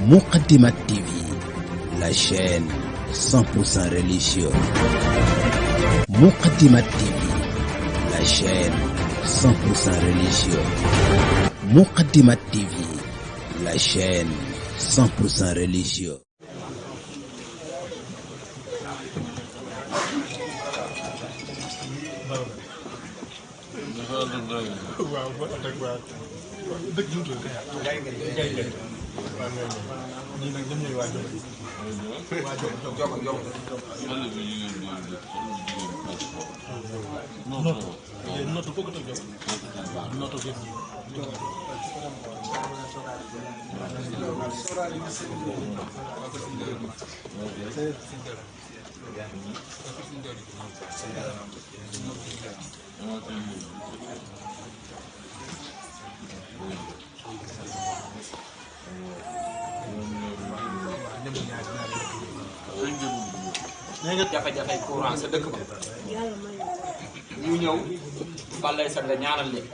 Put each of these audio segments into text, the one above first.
Moukadimat TV, la chaîne 100% religieuse. Moukadimat TV, la chaîne 100% religieuse. Moukadimat TV, la chaîne 100% religieuse. jafe-jafe courant sa dëkk ba ñu ñëw balay sa nga ñaanal leen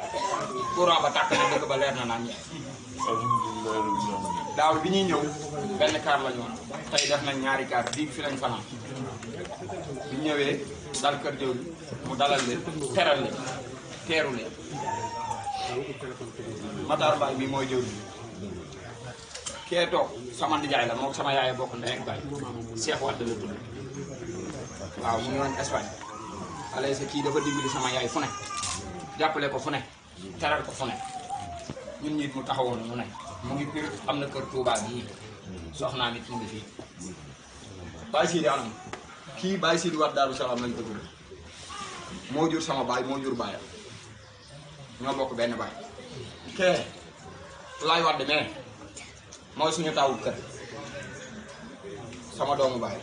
courant ba tàkk na dëkk ba leer na naan ñi daaw bi ñuy ñëw benn kaar la ñoon tey def nañ ñaari kaar diig fi lañ fanaan bi ñëwee dal kër jëw mu dalal leen teral leen teeru leen Matar Baay bi mooy jëw kee toog sama ndijaay la moom sama yaay bokk ndey ak baay Cheikh Wade la tudd waaw mu ngi woon Espagne allez sa kii dafa dimbali sama yaay fu ne jàppale ko fu ne teral ko fu ne ñun nit mu taxawoon mu ne mu ngi Pire am na kër Touba bii soxnaa nit mu ngi fii Baye Sidi anam kii Baye Sidi Wade Daaru Salaam lañ ko tudd moo jur sama baay moo jur baayam ñoo bokk benn baay kee laay Wade mais mooy suñu tawu kër sama doomu baay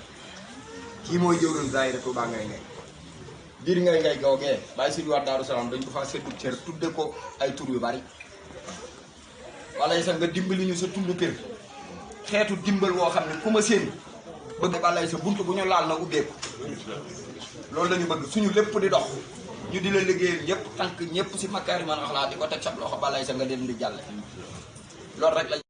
kii mooy jëwriñ Zahira Touba ngay biir ngay googee Baye Sidi Wade Daaru Salaam dañ ko fa seddu cër tudde ko ay tur yu bari wala sax nga dimbali ñu sa tund Pire xeetu dimbal woo xam ne ku ma séen bëgg balay sa bunt bu ñu laal na ubbeeku loolu lañu bëgg suñu lépp di dox ñu di la liggéeyal ñëpp tànk ñëpp si makaarimal axlaaq di ko teg sa loxo balay sa nga leen di jàlle loolu rek la